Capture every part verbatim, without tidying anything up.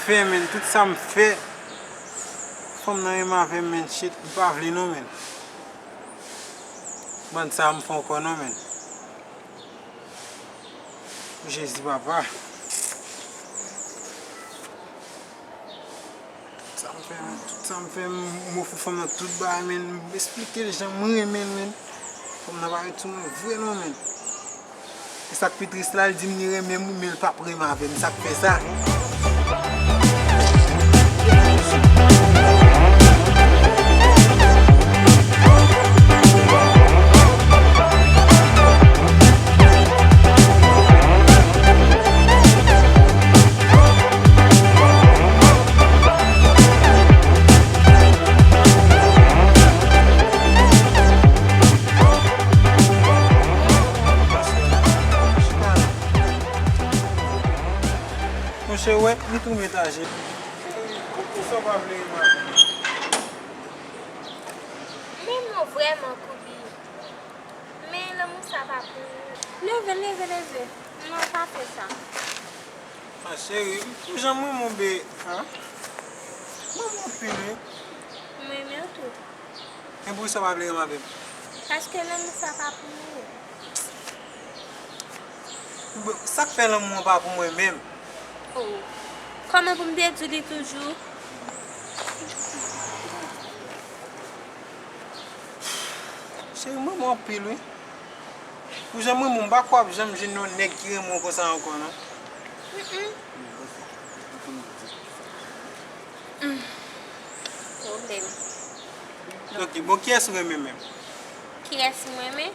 Fè, men, tout sa m fè, fanm nan renmen avè m, men, shit, m pa vle non, men. Bann sa a m fè ankò non, men. Jezi, papa. Tout sa m fè, men, tout sa m fè, m, m ofri fanm nan tout bagay, men, m esplike l jan m renmen l, men. Fanm nan pa ret sou mwen vre non, men. E sa k pi tris la, l di m li renmen m wi, men l p ap renmen avè m. Sa k fè sa? Monchè, wè, li tou metaje. Poukisa w pa vle renmen avè m? Men non, vrèman, Koubi. Men lanmou sa pa pou ou. Leve, leve, leve. Non, pa fè sa. Ah, cheri, pou jan m renmen w, be, an? M renmen w anpil, wi. M renmen w tou. Men poukisa w pa vle renmen avè m? Paske lanmou sa pa pou ou. Bon, sa k fè lanmou an pa pou mwen menm? Oh. Kòman pou m te di w li toujou? Cheri, m renmen w anpil, wi. Pou jan m renmen w, m pa kwè w ap janm jwenn yon nèg ki renmen w konsa ankò, non. Mm-mm. Mm. Pwoblèm. Ok, bon, kiyès ou renmen menm? Kiyès m renmen?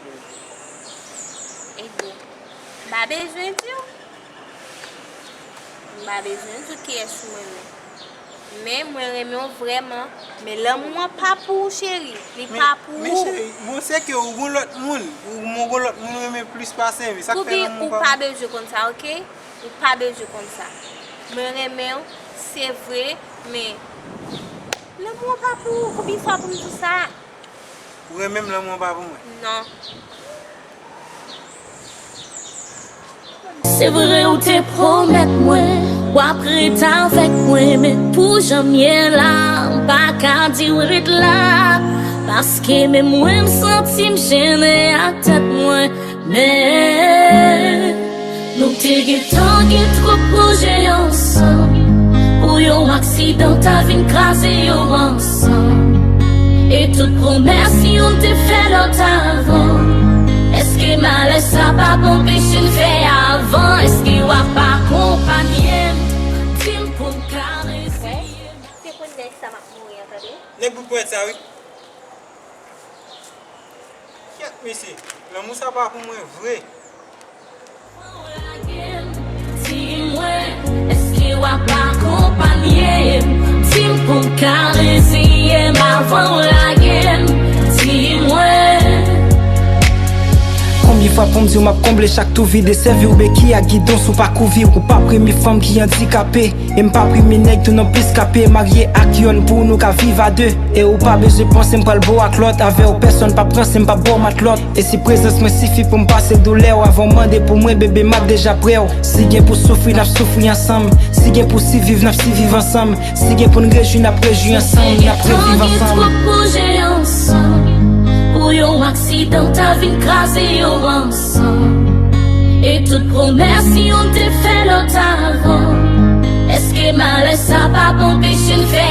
Ebyen, m pa bezwen di w. M pa bezwen di w kiyès m renmen. Men mwen renmen w vrèman. Men lanmou an pa pou ou, cheri. Li pa pou ou. Men cheri, bon, se ke ou gon lòt moun. Ou, ou gon lòt moun ou renmen plis pase m. Sa k fè lanmou an pa pou ou. Koubi, ou pa bezwen konn sa, ok? Ou pa bezwen konn sa. Mwen renmen w, se vre, men lanmou an pa pou ou. Konbyen fwa pou m di w sa? Ou renmen m, lanmou an pa pou mwen? Non. Se vre ou te pwomèt mwen w ap ret avèk mwen, men pou jan m ye la, m pa ka di w ret la, paske menm mwen m santi m jennen ak tèt mwen. Men nou te gentan gen twòp pwojè ansanm, pou yon aksidan ta vin kraze yo ansanm. E tout pwomès youn te fè lòt avan, èske malè sa p ap anpeche n fè avan? Èske w ap akonpanye m? Di m pou m ka reziye m. Se pou nèg sa m ap mouri an, tande. Nèg bout ponyèt sa, wi. Kyèt, mesye, lanmou sa pa pou mwen vre. Di mwen, èske w ap akonpanye m? Di m pou m ka reziye m avan w lage m. Di mwen. Konbyen fwa pou m di w m ap konble chak twou vide, sèvi w beki ak gidon si w pa kouvi. Ou p ap renmen fanm ki andikape. E m p ap renmen nèg tou non plis kape, marye ak yonn pou nou ka viv a de. E ou pa bezwen panse m pral bo ak lòt, avè w pèsonn p ap ranse, m p ap bo matlòt. E si prezans mwen sifi pou m pase doulè w avan w mande pou mwen, bebe, m ap deja prè w. Si gen pou soufri, n ap soufri ansanm. Si gen pou siviv, n ap siviv ansanm. Si gen pou n rejwi, n ap rejwi ansanm, n ap reviv ansanm. Nou gen twòp pwojè ansanm, pou yon aksidan ta vin kraze yo ansanm. E tout pwomès youn te fè lòt avan, èske malè sa p ap anpeche n fè